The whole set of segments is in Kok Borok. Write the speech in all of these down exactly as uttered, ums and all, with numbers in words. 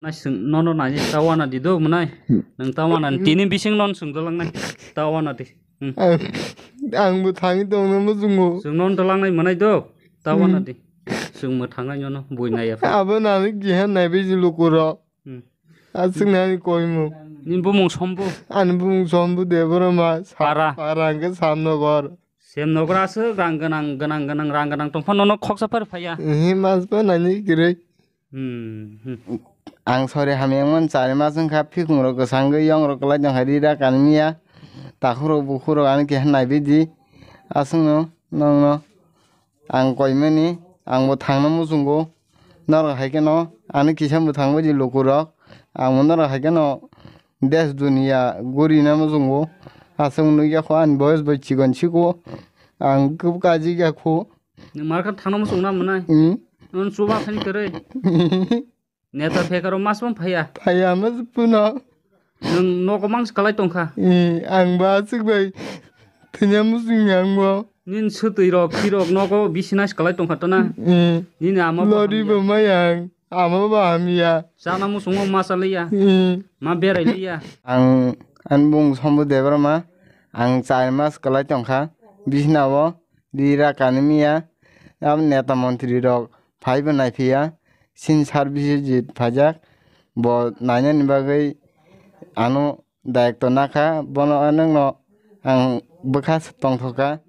Nai swng, nono nai ta wana di do mwnai. Nang ta wana di. Tini bising non swng dolang nai. Ta wana di. Hmm. Ang, ang bo thangwi tongno muchungo. Swng non dolang nai mwnai do. Ta wana di. Swng mo thangnai nono bui nai ya. Abo nani gihan nai biji lukurok. Hmm. Aswk nani koimung. Ni bumung sombo. Ani bumung sombo Debbarma. Sa-, para. Para hwnkhe Samnogor. Semnogor aswk rang gwnang, gwnang, gwnang, rang gwnang tongphano nono khoksa phar phaiya. Ehe, mas pa nani kwrwi. Hmm, hmm. Ang sori hamya wngmani chari mas wngkha, phikungrok kwchangwi yongrok kwlai tongkha, ri ra kanmiya. Takhukrok bukhukrok ani keha naibi di. Aswkno nokno ang koimani, angbo thangna muchungo. Norok hai kheno ani kisa mwthangwi di lukurok. Angbo norok hai kheno desh duniya gurina muchungo. Aswk nukya kho ani boyes bai chikon chiko. Ang kub kaji ya kho. Nwng mar kha thangna muchung na mwnai. Hmm. Nwng chuba khaini kwrwi. Neta phekaro mas pon phaiya. Phaiya mas puno. Nwng nogo mangsi kalai tongkha. Hmm, ang ba aswk bai thwina muchung ya ang bo. Nin swtwi rok, phirok nogo bisina si kalai tongkha to na. Hmm. Nini ama bo lori hamya. Bo mayang, ama bo hamya. Chana muchungo ma chaliya. Hmm. Ma berai liya. Ang, ang bung Sombu Debbarma, ang char mas kalai tongkha. Bisina o. Ri ra kanmiya, abo neta montri rok phaibo naiphiya, sin service jit phaijak, bo nainani bagwi ano dayak to nakha, bono anwngno ang bwkha tongthokha.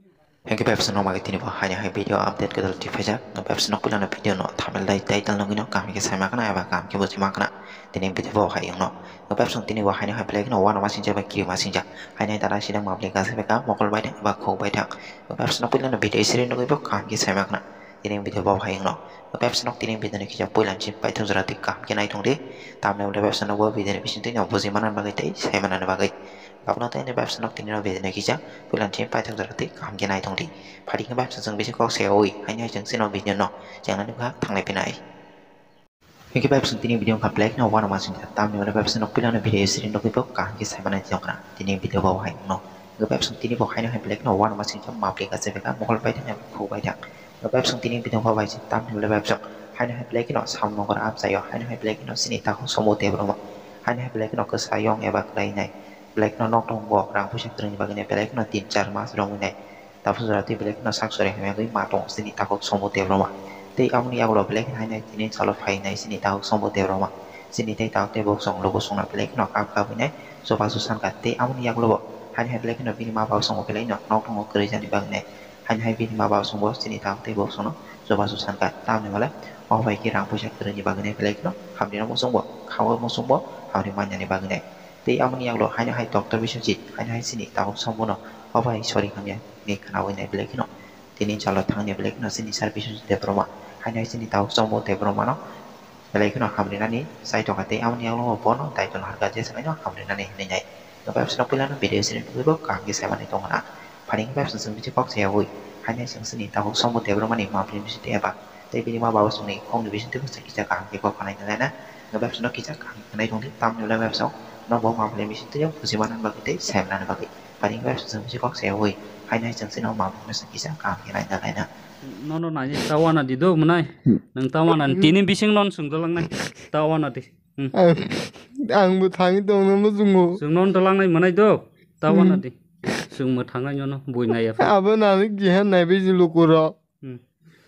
Hwnkhe bai bwswk nokmagwi tini bo haino hai video update kwtal twi phaijak, bai bwswk nok puilano video no thumbnail dai title nugwino kaham khe saima khna eba kaham khe bujima khna tini video bo hai wngno. Bai bwswk tini bo haino hai belai kheno uanama singjak bai kirima singjak, haino hai dara sidang mabli gasa beka mokol bai thang eba khuk bai thang. Bai bwswk nok puilano video siri nugwi bo kaham khe saima khna. Tini video bo hai wngno. Bai bwswk nok tini video ni kisa puila ni simi paithak jora twi kaham khe naithong di. Tamni wngkha bai bwswk nok bo video ni bisingtwi no buji manani bagwi tei sai manani bagwi. Abono tei bai bwswk nok tini no video ni kisa puila ni simi paithak jora twi kaham khe naithong di. Phadi khe bai bwswk chwng bisi kok se oi haino hai chwng chini video no chengnani bwkha thanglai phinai. Hwnkhe bai bwswk tini video wngkha belai kheno uanama singjak, tamni hwnba bai bwswk nok puilano video siri nugwi bo kaham khe sai manai tongkha. Tini video bo hai wngno. Hwnkhe bai bwswk tini bo haino hai belai kheno uanama singjak, mabli gasa beka mokol bai thang eba khuk bai thang. Hwnkhe bai bwswk tini video bo hai se, tamni hwnba bai bwswk haino hai belai kheno Samnogor amchaio, haino hai belai kheno chini takhuk Sombu Debbarma, haino hai belai kheno kwchayung eba kwlainai, belai kheno nok tongo, rang puisa kwrwngni bagwino belai kheno tin char mas romwi nai. Tabuk jora tei belai kheno sak sori hamya wngwi ma tongo chini takhuk Sombu Debbarma. Tei aboni yagulo belai kheno haino tini salo phainai chini takhuk Sombu Debbarma. Chini tei takhuk tei bwswk chwng luku chwngno belai kheno kap kap hinai chubachu sankha. Tei aboni yagulo bo haino hai belai kheno bini ma ba chwngbo belai no nok tongo kwrwi jani bagwi nai. Haino hai bini ma ba chwngbo chini takhuk tei bwswk chwngno chubachu sankha. Tamni hwnba o bai khe rang puisa kwrwini bagwi nai belai kheno hamrino muchungbo, khaui muchungbo hamri manyani bagwi nai. Tei aboni yagulo haino hai doctor Biswajit, haino hai chini takhuk Sombuno o bai sori hamya hinwi khwnaui nai belai kheno. Tini chalo thangni belai kheno chini sir Biswajit Debbarma, haino hai chini takhuk Sombu Debbarmano belai kheno hamrinani chai tongkha tei aboni yagulo bono daitwno harkha je swkaino hamrinani hinwi nai. Bai bwswk nok puilano video siri nugwi bo kaham khe sai manai tongkha na. Phani khe bai bwswk chwng bisi kok sayaui, haino hai chwng chini takhuk Sombu Debbarmani mabini bisingtwi eba tei bini ma ba chwngni khokni bisingtwi bwswk kisa kaham khe kok khanai nai na. Bai bwswk no kisa kaham khe nai tongdi, tamni hwnba bai bwswk no bo mabini bisingtwi buji manani bagwi tei sai manani bagwi. Phani khe bai bwswk chwng bisi kok sayaui, haino hai chwng chini mabini bisingtwi kisa kaham khe nai na nai na. Nono nai ta wana di do mwnai. Nang ta wana di. Tini bising non swng dolang nai. Ta wana di. Hmm. Ang, ang bo thangwi tongno muchungo. Swng non dolang nai mwnai do. Ta wana di. Swng mo thangnai nono bui nai ya. Abo nani gihan nai biji lukurok. Hmm.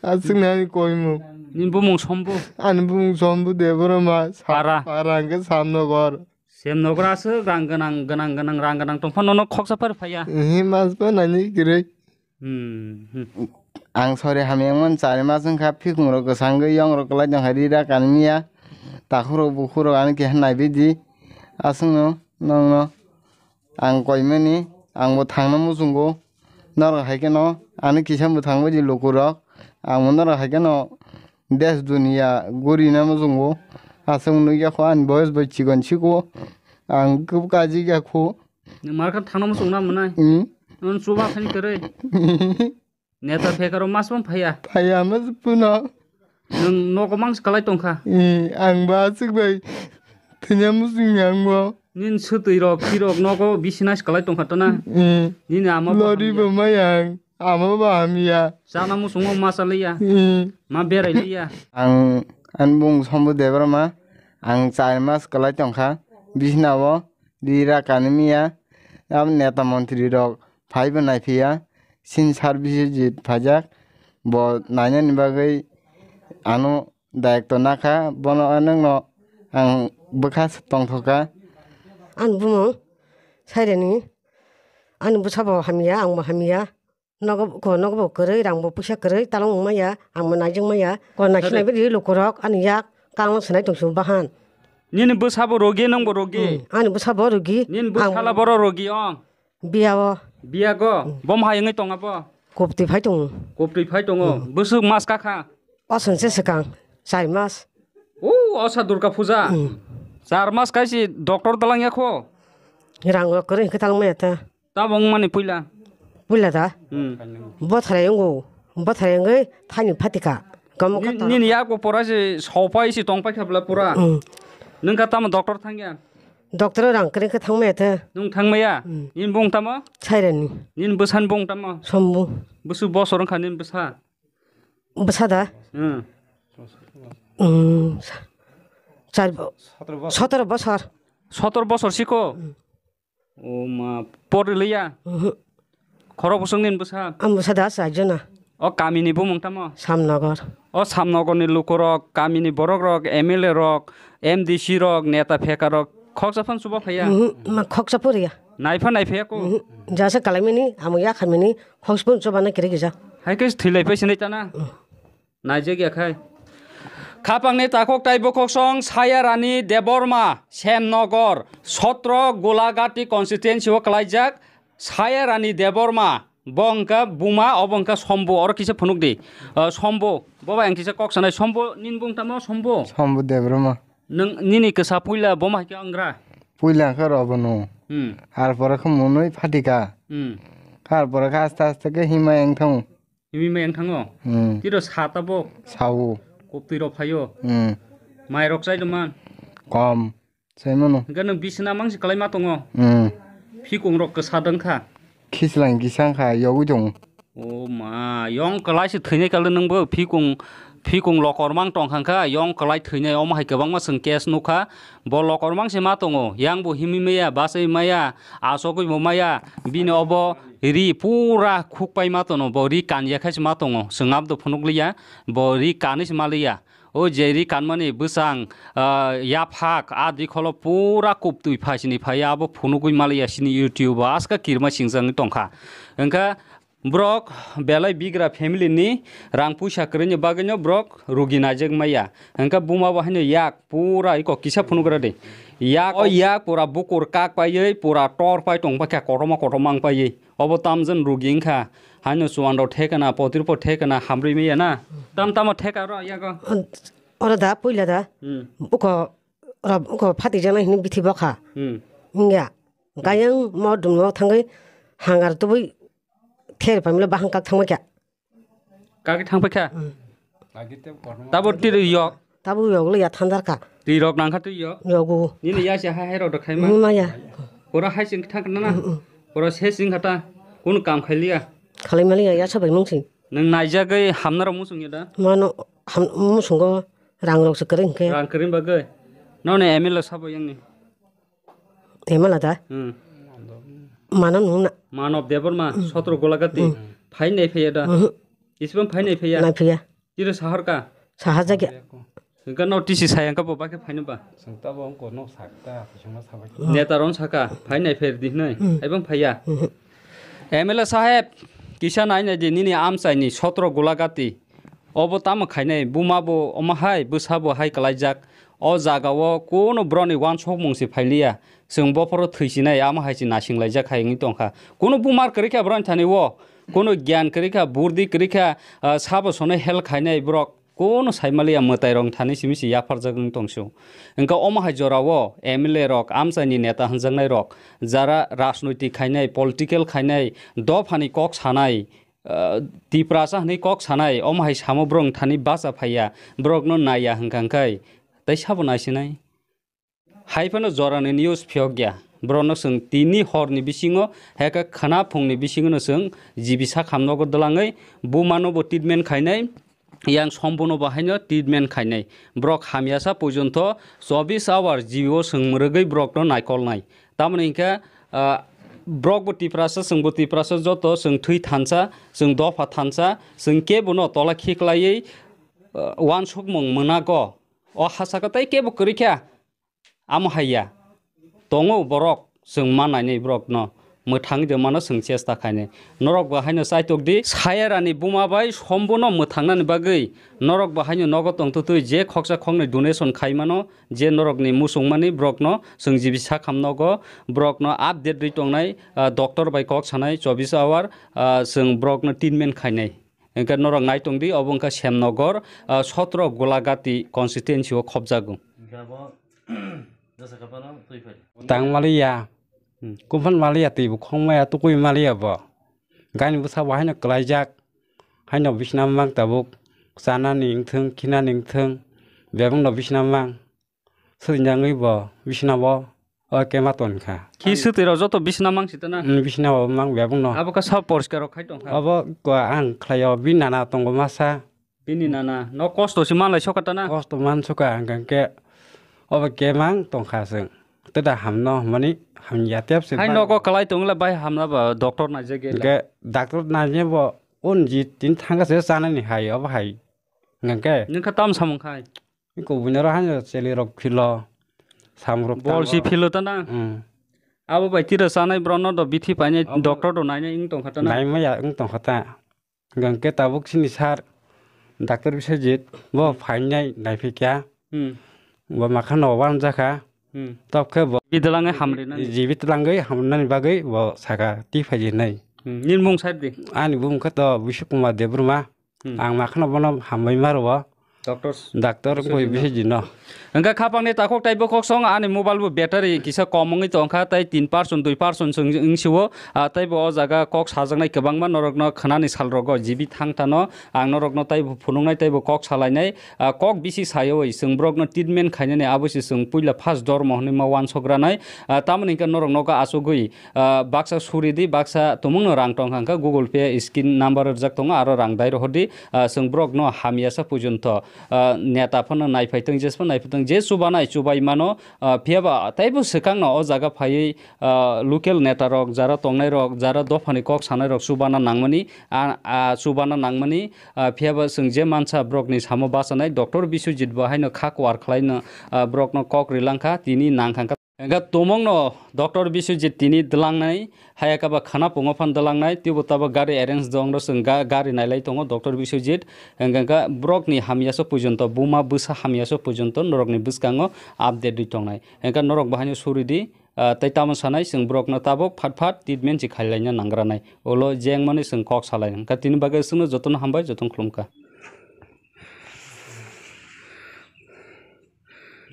Aswk nani koimung. Ni bumung Sombu. Ani bumung Sombu Debbarma. Sa-, para. Para hwnkhe Samnogor. Semnogor aswk rang gwnang, gwnang, gwnang, rang gwnang tongphano nono khoksa phar phaiya. Ehe, mas pa nani kwrwi. Hmm, hmm. Ang sori hamya wngmani chari mas wngkha, phikungrok kwchangwi yongrok kwlai tongkha, ri ra kanmiya. Takhukrok bukhukrok ani keha naibi di. Aswkno nokno ang koimani, angbo thangna muchungo. Norok hai kheno ani kisa mwthang bai di lukurok. Angbo norok hai kheno desh duniya gurina muchungo. Aswk nukya kho ani boyes bai chikon chiko. Ang kub kaji ya kho. Nwng mar kha thangna muchung na mwnai. Hmm. Nwng chuba khaini kwrwi. Neta phekaro mas pon phaiya. Phaiya mas puno. Nwng nogo mangsi kalai tongkha. Hmm, ang ba aswk bai thwina muchung ya ang bo. Nin swtwi rok, phirok nogo bisina si kalai tongkha to na. Hmm. Nini ama bo lori hamya. Bo mayang, ama bo hamya. Chana muchungo ma chaliya. Hmm. Ma berai liya. Ang, ang bung Sombu Debbarma. Ang char mas kwlai tongkha, bisnao ri ra kanwi manya. Abo neta montri rok phaibo naiphiya, sin service jit phaijak, bo nainani bagwi ano daikto nakha, bono nwngno ang bwkha tongthokha. Ani bumung Sairani, ani bwsabo hamya, angbo hamya. Nogo ko, nogo bo kwrwi, rang bo puisa kwrwi, talong wng maya, ang bo naijak maya. Ko naising Ade. Naibrwi lukurok ani yak kangma swnai tongsu bahan. Nini bwsa bo rogi, nwng bo rogi. Hmm, ani bwsa bo rogi. Nini bwsa Ang la boro rogi ong. Biya o. Biya go. Hmm. Bom hai wngwi tong abo. Kopti phai tongo. Kopti phai tongo. Hmm. Bwswk mas kakha. Osonse swkang, char mas. O, osa Durga Puja. Hmm. Char mas kaisi doctor dalang yakho. Rang rok kwrwi hwnkhe talong maya ta. Tamo wngmani puila? Puila da? Hmm. Bothrai wngo. Bothrai wngwi thaini phatika. Gamo Ni- kha tara. Nini yak bo pora se sopai se tong paikha bla pura. Hmm. Nwng kha tamo doctor thangya? Doctor rang kwrwi khe thangmaya the. Nwng thangmaya? Hmm. Nini bung tamo? Sairani. Nini bwsani bung tamo? Sombu. Bwswk bosor wngkha nini bwsa? Bwsa da? Hmm. Hmm. Char bo- Sotoro bosor. Sotoro bosor siko? Hmm. O ma, poriliya? Mhm. Khorok bosong nini bwsa? Ang bwsa da char jona. O kamini bumung tamo? Samnogor. O Samnogorni lukurok, kamini borokrok, M L A rok, M D C rok, neta phekarok, khoksa phano chuba phaiya? Mhm. Ma khoksa poriya. Naipha naiphaiya ko? Mhm. Jasa kalaimani, amo yakhamani, khoksa phano chuba na kiri gija. Hai khe thwilai phai sinai tana? Mhm. Naijak ya khai. Khapangni takhuk tai bukhuksong Sayarani Debbarma, Semnogor, Sotro Golagati constituency o kwlaijak Sayarani Debbarma, bo wngkha buma, obo wngkha Sombo, oro kisa phunuk di. Ah, Sombo, bo bai ang kisa kok sanai, Sombo, nini bung tamo Sombo? Sombo Debbarma. Nwng nini kwsa puila boma hai khe wngra? Puila wngkha robo no. Hmm. Har pore khe monoi phatika. Hmm. Har pore khe aste aste khe himai wngthang. Himwi mai ang thango. Hmm. Tiro sa tabuk. Sao. Kuptwi rok phaio. Hmm. Mai rok chai man. Kom. Chai mano. Hingke nwng bisina mangsi kalai ma tongo. Hmm. Phikung rok kwsa dong kha. Khislang kisa kha yogwi tongo. O ma, yong kalai se thwinai kal nwng bo phikung, phikung lokor mang tong kha kha, yong kalai thwinai omo hai kwbangma chwng case nukha. Bo lokor mang se ma tongo. Yang bo himwi maya, bachai maya, asogwi bo maya. Bini obo ri pura khukpai ma tono, bo ri kan ya khai se ma tongo, chwng abo do phunuk liya, bo ri kanwi se ma liya. O je ri kanmani bwsang, ah, yaphak, a dikholo pura kuptwi phai sini phai ya, abo phunugwi ma liya sini YouTube o, aska kirma singjagwi tongkha. Wngkha borok belai bigra family ni rang puisa kwrwini bagwino borok rugi naijak maya. Wngkha buma bo haino yak pura iko kisa phunugra de. Yak, o yak pura bukur kak paiwi, pura tor pai tong paikha, kotorma kotorma wng paiwi. Obo tamjani rugi wngkha, haino chuan rok thekana, potir po thekana, hamrwi maya na. Tam tamo theka ro yago. Oro da, puila da. Hmm. Uko, oro, uko phati jana hini bithi bokha. Hmm. Wngya. Gayang mo dum mo thangwi hangar tubui ther pamila bahang kak thangma kya. Kaki thang paikha? Hmm. Tabo tiri yok. Tabo yok le ya thandar ka. Twi rok nang kha twi yok. Yogu. Nini ya se hai hai rok da khai ma. Ni ma ya. Pura hai sing thang na na. Hmm, hmm. Pura se sing khata. Kun kam khai liya. Khalai ma liya ya sabai mung sing. Nang naijagwi hamna rok musung ya da? Mano ham musung go rang rok se kering ke. Rang kering bagwi. Noni M L A sabo yang ni. Emala da? Hmm. Mano nuna. Manob Debbarma, hmm. Sotro Golagati. Hmm. Phai nai phaiya da? Hmm. Isibang phai nai phaiya? Nai phaiya. Tiro sahar ka? Sahar jagya. Hingka no T C saya ka bo bakhe phai no ba? Sengta bo ongko no sakta, kusuma sabai. Hmm. Neta ron saka, phai nai phai di hnai. Hmm. Aibang phaiya. Hmm. M L A saheb, kisa nai nai di nini amchai ni Sotro Golagati. Obo tamo khainai, buma bo omo hai, bwsa bo hai kwlaijak. O jaga o kunu boroni uansukmung se phailiya. Chwng bophoro thwisinai, amo hai se naisinglaijak hai wngwi tongkha. Kunu bumar kwrwi kha boroni thani o, kunu gyan kwrwi kha, burdi kwrwi kha, ah, sabo sonai help khainai borok. Kunu saimaliya mwtai rok thani simi se yapharjak wngwi tongsu. Wngkha omo hai jora o M L A rok, amchaini neta hwnjaknai rok, jara rajnoitik khainai, political khainai, dophani kok sanai, ah, Tiprasa hwnwi kok sanai, omo hai samo borok thani bacha phaiya, borokno naiya hwnkha hwnkhe tei sabo naisinai. Hai phano jorani news phiyokya, borokno chwng tini horni bisingo, hai khe khwna phungni bisingono chwng G B sak hamnogo dwlangwi bumanobo treatment khainai, yang sombono bo haino treatment khainai. Borok hamyasa porjonto chobbish hour G B o chwng mwrwgwi borokno naikolnai. Tamoni hinkhe, ah, borokbo Tiprasa, chwngbo Tiprasa, joto chwng thwi thansa, chwng dopha thansa, chwng kebono tola khiklaiwi, ah, uansukmung mwnago. O ha saka tei kebo kwrwi kha. Amo hai ya. Tongo borok, chwng ma nainai borokno. Mwthangwi de mano chwng chesta khainai. Norok bo haino chaitok di. Sayarani buma bai sombono mwthangnani bagwi norok bo haino nogo tongtwtwi je khoksa khoknwi donation khai mano, je norokni muchungmani borokno chwng jibi sakham nogo, borokno update rwi tongnai, ah, doctor bai kok sanai chobbish hour, ah, chwng borokno treatment khainai. Hwnkhe norok nai tong di, obo wngkha Semnogor, ah, sotro Golagati constituency o khopjago. Hwnkhe abo jesa khe phano twi phai. Tang maliya, hmm, kuphang maliya, twi bukhong maya, tukui maliya bo. Gani bwsa bo haino kwlaijak, haino bisna mang tabuk, chanani wngthwng, khinani wngthwng, bebakno bisna mang. Swtwi nangwi bo bisna bo o kema ton kha. Khi swtwi rok joto bisna mang sitana? Hmm, bisna bo mang bebakno. Abo khe sab poriskar rok khai tong kha? Abo ko ang khlaio, bini nana tongo masa. Bini nana no kosto se manlai sokha tana? Kosto man sokha, hwnkhe obo kemang tongkha chwng. Tei da hamno hwnmani hamya tep se. Hai nogo kwlai tongla bai hamla ba doctor naijak gela. Hwnkhe doctor naijak bo un ji tin thangkha se chanani hai obo hai. Hwnkhe. Nwng kha tam samung khai? Kubuniro haino cheli rok philo. Samrok bol si philo tana? Hmm. Abo bai tira chanai borokno do bithi painai, abo doctor do nainai wng tongkha tana? Naimaya wng tongkha ta. Hwnkhe tabuk chini sir, doctor Biswajit, bo phainai naiphikya. Hmm. Bo makhano wanjakha. Hmm. Tok khe bo jibi twlangwi hamrinani. Jibi twlangwi hamrinani bagwi bo saka, twi phaidi hinwi. Hmm. Nini mung sir di? Ani bumung khe to Bishu Kumar Debbarma. Hmm. Ang makhano bono hambai ma rwo. Doctor. Doctor wngkha Biswajit no. Hwnkhe khapangni takhuk tei bwkhok song ani mobile bo battery kisa kom wngwi tongkha tei tin percent, dui percent wng, wng sio. Ah, tei bo o jaga kok sajaknai kwbangma norokno khwnani salrogo G B thang thano ang norokno tei bo phunuknai tei bo kok salainai. Ah, kok bisi sayawi chwng borokno treatment khainani abo se chwng puila first dormo hwnwi ma wansok ranai. Ah, tamoni hwnkhe norok nogo achugwi, ah, baksa suri di, baksa tumungno rang tong kha, hwnkhe Google Pay skin number rwjak tongo, aro rang dai rohor di. Ah, chwng borokno hamyasa porjonto, ah, neta phano naiphai tong, jesphano naiphai tong, je chubanai chubai mano, ah, phiyaba teibo swkangno o jaga phaiwi, ah, local neta rok, jara tongnai rok, jara dophani kok sanai rok chubana nangmani, ah, ah, chubana nangmani, ah, phiyaba chwng je mansa borokni samo bachanai doctor Biswajit bo haino kha kwar khlaino, ah, borokno kok rilangkha, tini nangkha. Hwnkhe tumungno doctor Biswajit tini dwlangnai, hayakaba khana pungo phan dwlangnai, teibo tabuk gari arrange dongno chwng ga-, gari nailai tongo doctor Biswajit. Hwnkhe borokni hamyasa porjonto, buma bwsa hamyasa porjonto norokni bwskango update rwi tongnai. Hwnkhe norok bo haino suri di, ah, tei tamo sanai chwng borokno tabuk phat phat treatment se khailaina nangranai. Ulo jengmani chwng kok salai. Hwnkhe tini bagwi chwngno jotono hambai, jotono khulumkha.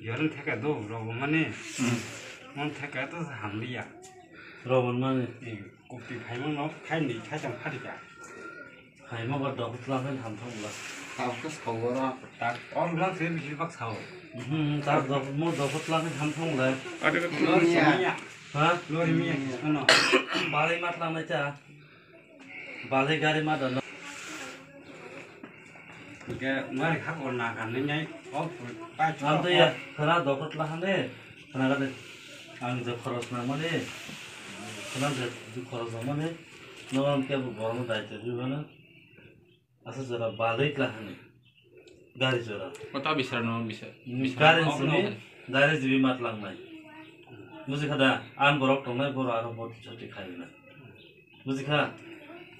Yaran theka do, rogo mani. Hmm. Mon theka to hamliya. Rogo mani. Eh, kopti phaimang no, khai ni, khai tang pharika. Phaima ba dok tlang khai ham thong la. Tao ka sawara. Tak, or lang se bisi bak sao. Hmm, tak dok, mo dok tlang khai ham thong la. Ada ka lori miya. Ha? Lori miya, ano. Balai mat lang na cha. Balai gari ma dano. Ke mari khak on na kan nai, oh, pai. Ang to ya, khana dokot la hane, khana gade. Ang je khoros na mane, khana je je khoros na mane, no ang ke bo borno dai te bi bana. Asa jora balai la hane. Gari jora. Kota bisra no bisa. Gari sini, gari jibi mat lang nai. Buji khada, ang borok tongnai boro aro bot choti khai na. Buji kha?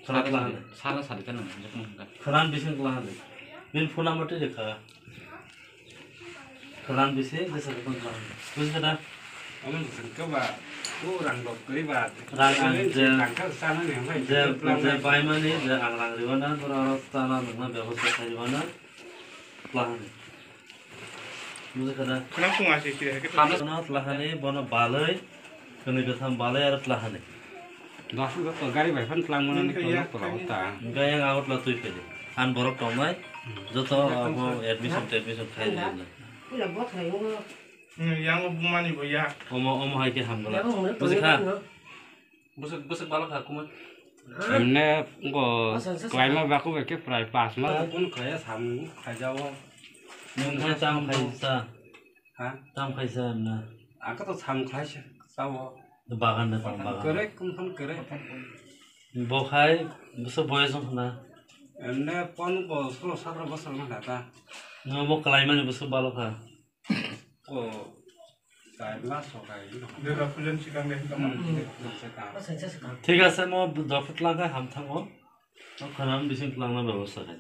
Khana tla hande. Sala sali ta nang, jok nang. Khana bising tla hande. Bin phone number te kha. Khana bising je sa phone tla hande. Buji kha da? Amun sing ka ba, ko rang dok kri ba. Rang ang je, rang ka sana ne, je, je bai mani, je ang rang riwa na, tora aro sana nang na bebosta khai riwa na. Tla hande. Buji kha da? Khana phung ase kire hai khe. Khana tla hande, bono balai. Kwnwi kwtham balai aro tla hwnwi. Gari bai phan tlang mano ni tong tong ta. Hwnkhe yang Agartala twi phai di. Ang borok tongnai, joto abo admission tadmission khai di. Hmm, yang o bumani bo ya. Omo, omo hai khe hamgala. Buji kha? Bwswk, bwswk balo kha kumui. Emne go klaima baku ke prai pas ma. Kun khaya sam khajawo. Nwng khai tam khai sa. Ha? Tam khai sa emne. Ang to sam khai sa. Sawo. Bagan da tang bagan. Kere kun kun kere. Bo khai buso boyos wng khna. Emne pon bo solo satra bosor ma ta. Nwng bo klaimani buso balo kha. O, tai ma so kai no. Dura pulen sikang de tamo. Thik ase, mo dophut lang kha ham thango. O khana bising lang na bebosta khai.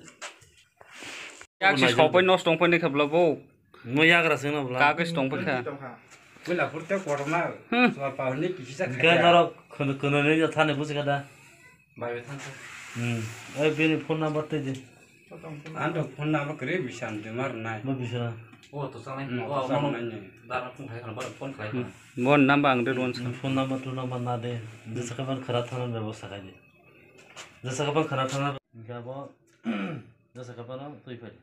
Yak si sopai nos tong pani khabla bo. Mo yagra sing na bla. Ka kis tong pani kha. Puila purte korma. Hmm. Sua pa ni kisa khai. Ga naro kono kono ne ya thane busi kada. Bai bai thang. Hmm. Ai bini phone number te di. Ang to phone number kre bisan de mar nai. Mo bisa. O to sanai. Hmm, o to sanai ni. Dar phone khai kana bar phone khai kana. Bon number ang de ron. Hmm, phone number to number na de. Jesa ka ban khara thana bebosta khai di. Jesa ka ban khara thana ga bo. Jesa ka ban tui phai.